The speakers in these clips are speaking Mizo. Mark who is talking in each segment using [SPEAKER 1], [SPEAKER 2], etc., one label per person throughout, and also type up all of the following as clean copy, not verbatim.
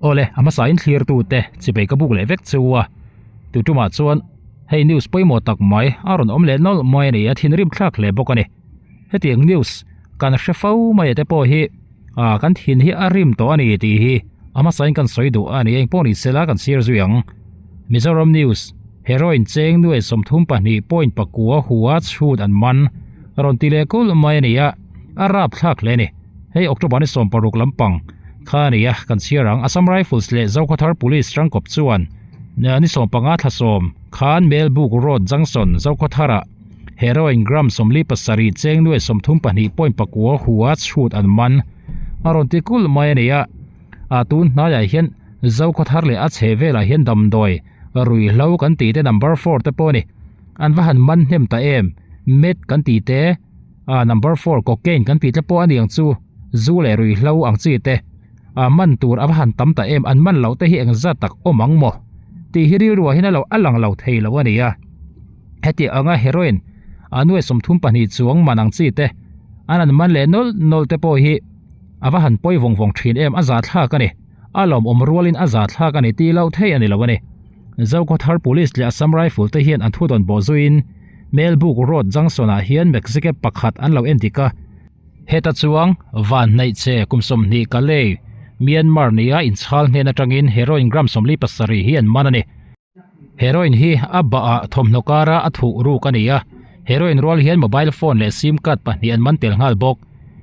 [SPEAKER 1] Awle, a hmasa in thlir tu te chipei ka buk leh vek chu a. Tu tumah chuan hei news pawimawh tak mai a rawn awm leh nawlh mai a ni a, thinrim thlak hle bawk a ni. Hetiang news kan hre fo mai te pawh hi ah kan thin hi a rim tawh a ni tih hi a hmasa in kan sawi duh a ni. Engpawh ni sela kan chhiar zui ang. Mizoram news, Heroin cheng nuai 32 point pakua hua chhut an man rawn ti leh kulh mai a ni a, a rap thlak hle a ni. Hei October ni 16 lampang kha a ni a, kan chhiar ang. Assam Rifles leh Zokhawthar Police tangkawp chuan ni 15 thla sawm khan Melbuk Road Junction Zokhawtharah Heroin gram 47 cheng nuai 32 point pakua hua chhut an man a rawn ti kulh mai a ni a. A tun hnaiah hian Zokhawthar leh a chhe velah hian damdawi ruihhlo kan tih te number 4 te pawh a ni. An va han man hnem ta em met kan tih te ah number 4 cocaine kan tih te pawh a ni ang chu zu leh ruihhlo ang chi te ah man tur a va han tam ta em an man loh te hi engzat tak awm ang maw tih hi rilruah hian a lo a lang lo thei lo a ni a. Heti anga heroin a nuai 32 chuang man ang chi te an an man leh nawlh nawlh te pawh hi a va han pawi vawng vawng thin em a za thlak a ni. A lawmawm rualin a za thlak a ni tih loh theih a ni lo a ni. Zokhawthar Police leh Assam Rifle te hian an thu dawn bawh zuiin Melbuk Road Junction ah hian Maxi-cab pakhat an lo en dik a. Heta chuang van hnaih che kum 20 Kalay, Myanmar nia inchhal hnen atangin heroin gram 47 hi an man a ni. Heroin hi a bah ah thawmhnaw kara a thuh ruk a ni a, heroin rual hian mobile phone leh sim card pahnih an man tel nghal bawk.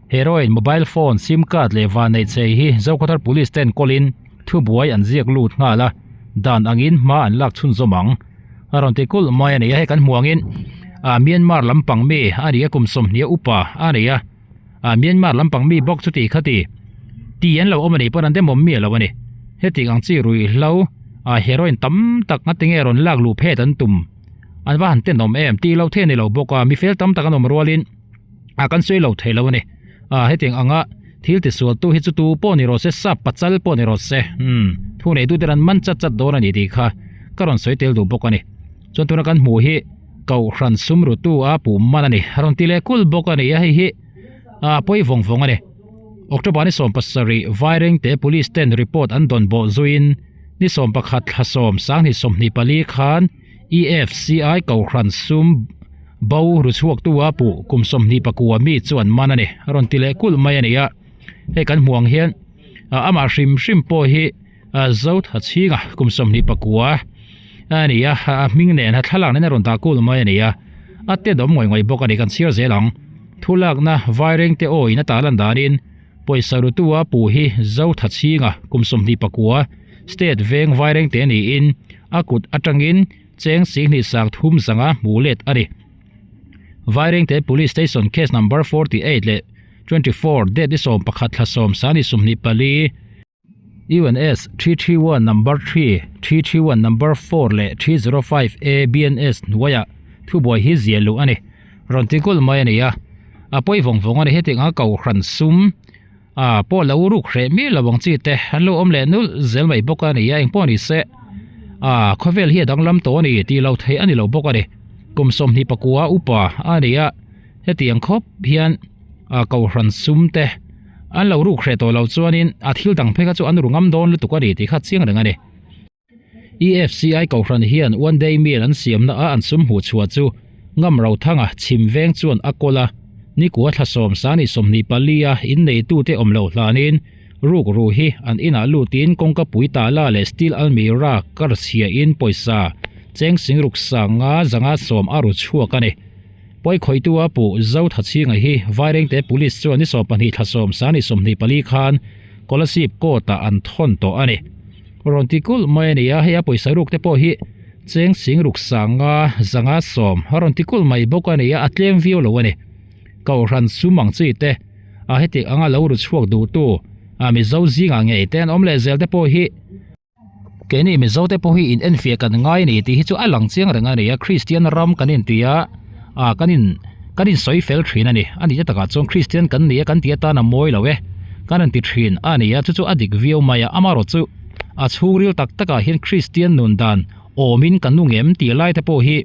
[SPEAKER 1] Heroin, mobile phone, sim card leh vanneih chei hi Zokhawthar Police ten kawlin thubuai an ziak lut nghal a, dan angin hma an lak chhunzawm ang. A rawn ti kulh mai a ni a, hei kan hmuh angin ah Myanmar lampang mi a ni a, kum 20 upa a ni a, ah Myanmar lampang mi bawk chuti khati ti an lo awm a nih pawn an demawm miah lo a ni. Heti ang chi ruihhlo ah heroin tam tak nga tinge rawn lak luh phet an tum an va han tenawm em tih loh theih a ni lo bawk a, mi fel tam tak an awm rualin ah kan sawi lo thei lo a ni. Ah hetiang anga thil tisual tu hi chu tu pawh ni rawh se sap pachal pawh ni rawh se umm thu nei tute an man chat chat dawn a ni tih kha ka rawn sawi tel duh bawk a ni. Chuan tuna kan hmuh hi Kohhran sum rutu a puh man a ni. A rawn ti leh kulh bawk a ni a, hei hi a pawi vawng vawng a ni. October ni 17 Vairengte Police ten report an dawn bawh zuiin ni 11 thla sawm sanghnih 24 khan EFCI Kohhran sum bo ru chhuaktu a puh kum 24 mi chu an man a ni. A rawn ti leh kulh mai a ni a, hei kan hmuh ang hian amah hrim hrim pawh hi Zotha chhinga kum 24 a ni a, a hming nen a thlalak nen a rawn dah kul mai a ni a, a te dawm ngawih ngawih bawk a ni kan chhiar zel ang. Thulakna Vairengte aw in a tarlan danin pawisa rutu a puh hi Zotha chhinga kum 24 State veng Vairengte niin a kut atangin cheng 2 sang thum zanga hmuh let a ni. Vairengte Police Station Case Number 48 leh 24 date ni 11 thla sawm sani 24 UNS 331 number 3, 331 number 4 leh 305 A BNS hnuaiah thubuai hi ziah luh a ni. Rawn ti kulh mai a ni a, a pawi vawng vawng a ni. Hetiang anga kohhran sum ah pawh lo ruk hreh miah lo ang chi te an lo awm leh nulh zel mai bawk a ni a, engpawh ni se ah khawvel hi a danglam tawh a ni tih lo theih a ni lo bawk a ni. Kum 24 upa a ni a, hetiang khawp hian ah kohhran sum te an lo ruk hreh tawh lo chuanin a thil dang phei kha chu an ru ngam dawn lutuk a ni tih kha chiang reng a ni. EFCI kohhran hian one day meal an siamna a an sum hmuh chhuah chu ngam ro thanga chhim veng chuan a kawl a, nikua thla sawm sani 24 a inneitute awm loh hlanin ruk ru hi an inah lutin kawngka pui tala leh steel almirah kar chhiahin pawisa cheng singruk sanga zanga sawm a ru chhuak a ni. Pawi khawitu a puh Zotha Chhinga hi Vairengte Police chuan ni 12 thla sawm sani 24 khan Kolasib court ah an thawn tawh a ni. Rawn ti kulh mai a ni a, hei a pawisa ruk te pawh hi cheng singruk sanga zanga sawm a rawn ti kulh mai bawk a ni a, a tlem viau lo a ni. Kohhran sum ang chi te a heti anga lo ru chhuak duhtu a Mizo zingah ngei te an awm leh zel te pawh hi Keini Mizo te pawh hi in enfiah kan ngai a ni tih hi chu a lang chiang reng a ni a, Kristian ram kan inti a, ah kan in kan insawi fel thin a ni. A nihna takah chuan Kristian kan ni a kan tih atan a mawi lo e, kan inti thin a ni a, chu chu a dik viau mai a, amaherawhchu a chhungril tak takah hian Kristian nun dan awmin kan nu ngem tih lai te pawh hi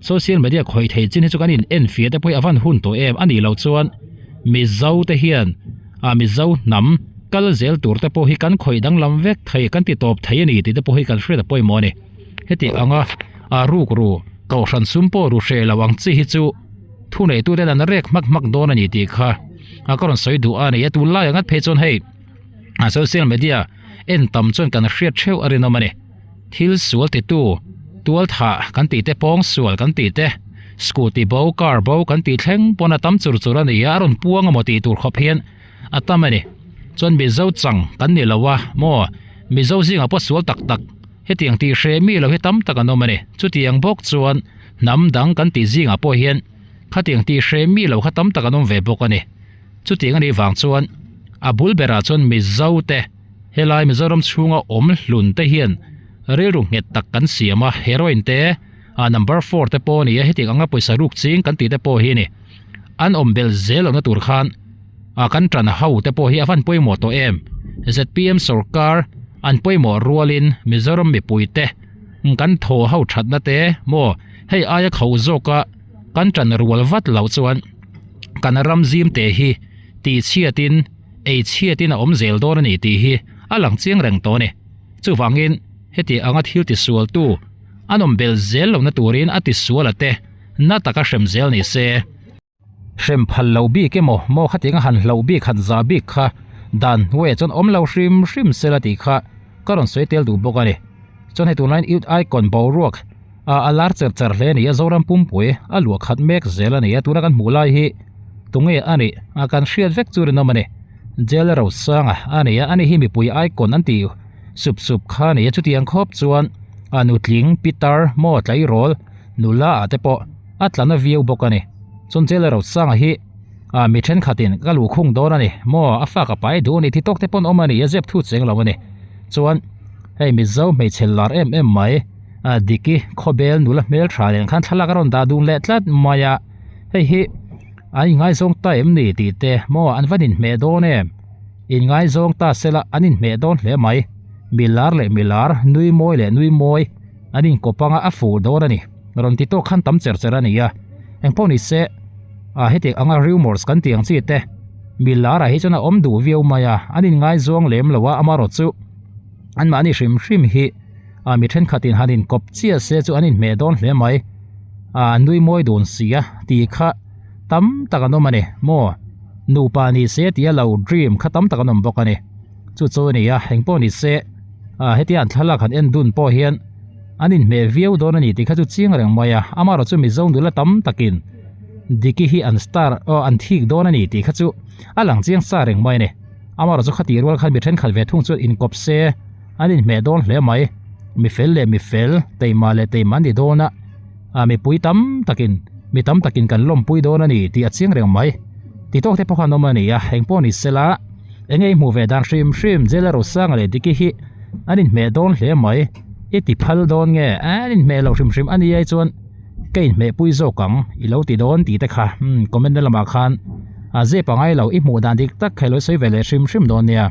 [SPEAKER 1] social media khawih thei chin hi chu kan in enfiah te pawh hi a van hun tawh em a nih loh chuan Mizo te hian ah Mizo hnam. kal zel tur te pawh hi kan khawih danglam vek thei kan ti tawp thei a ni tih te pawh hi kan hriat a pawimawh a ni. Heti anga a rukru kohhran sum pawh ru hreh lo ang chi hi chu thuneituten an rek hmak hmak dawn a ni tih kha a ka rawn sawi duh a ni a. Tunlai angat phei chuan hei a social media en tam chuan kan hriat theuh a rinawm a ni. Thil sual titu tual thah kan tih te pawng sual kan tih te scooty bo car bo kan tih thleng pawn a tam chur chur a ni a a rawn puang emaw tih tur khawp hian a tam a ni. Chuan Mizo chang kan ni lo a maw Mizo zingah pawh sual tak tak hetiang tih hreh mi lo hi tam tak an awm a ni. Chutiang bawk chuan hnam dang kan tih zingah pawh hian khatiang tih hreh mi lo kha tam tak an awm ve bawk a ni. Chutiang a nih vang chuan a bul berah chuan Mizo te helai Mizoram chhunga awm hlun te hian rilru nghet tak kan siam a, heroin te ah number four te pawh a ni a, hetiang anga pawisa ruk ching kan tih te pawh hi a ni. An awm belh zel lohna tur khan ah kan tan ho te pawh hi a van pawimawh tawh em? Zpm sorkar an pawimawh rualin Mizoram mipui te kan thaw ho thatna te maw hei aia kho zawka kan tan rual vat loh chuan kan ram zim te hi tihchhiatin ei chhiatin a awm zel dawn a ni tih hi a lang chiang reng tawh a ni. Chuvangin heti anga thil tisualtu an awm belh zel lohna turin a tisual a te na taka hrem zel ni se. Hrem phal lo bik emaw maw khatiang a han hloh bik han za bik kha dan hnuaiah chuan awm lo hrim hrim sela tih kha ka rawn sawi tel duh bawk a ni. Chuan hei tunlaiin Youth Icon boruak a a lar cher cher hle a ni a, Zoram pumpui a luah khat mek zel a ni a, tuna kan hmuh lai hi tunge a nih a kan hriat vek chu rinawm a ni. Jail Rosanga a ni a, ani hi mipui icon an tih sup sup kha a ni a, chutiang khawp chuan a nutling pitar maw tleirawl nula ah te pawh a tla na viau bawk a ni. Chuan Jail Rosanga hi ah mi thenkhatin ka luhkhung dawn a ni maw a fa ka pai duh a ni ti tawk te pawn awm a ni a zep thu cheng lo a ni. Chuan hei Mizo hmeichhe lar em em mai ah Diki khawbel nula hmel tha nen khan thlalak a rawn dah dun leh tlat mai a hei hi an inngaizawng ta em ni tih te maw an van inhmeh dawn em inngaizawng ta sela an inhmeh dawn hle mai mi lar leh mi lar nui mawi leh nui mawi an inkawp anga a fuh dawn a ni rawn ti tawk khan tam cher cher a ni a engpawh ni se ah hetiang anga rumours kan tih ang chi te mi lar ah hi chuan a awm duh viau mai a an inngaizawng lem lo a amaherawhchu anmahni hrim hrim hi ah mi thenkhatin han inkawp chiah se chu an inhmeh dawn hle mai ah an nui mawi dun si a tih kha tam tak an awm a ni maw nupa ni se tia lo dream kha tam tak an awm bawk a ni chu chu a ni a engpawh ni se ah hetia an thlalak han en dun pawh hian an inhmeh viau dawn a ni tih kha chu chiang reng mai a amaherawh chu mizo nula tam takin Diki hi an star aw an thik dawn a ni tih kha chu a lang chiang sa reng mai a ni amaherawh chu khati rual khan mi thenkhat ve thung chuan inkawp se an inhmeh dawn hle mai mi fel leh mi fel teima leh teima an ni dawn a ah mipui tam takin mi tam takin kan lawmpui dawn a ni tih a chiang reng mai ti tawk te pawh khan awm a ni a engpawh ni sela eng nge i hmuh ve dan hrim hrim Jela Rosanga leh Diki hi an inhmeh dawn hle mai i ti phal dawn nge an inhmeh loh hrim hrim a ni ai chuan ka inhmeh pui zawk ang i lo ti dawn tih te kha umm comment na lamah khan a zep a ngai lo i hmuh dan dik tak kha i lo sawi ve leh hrim hrim dawn nia.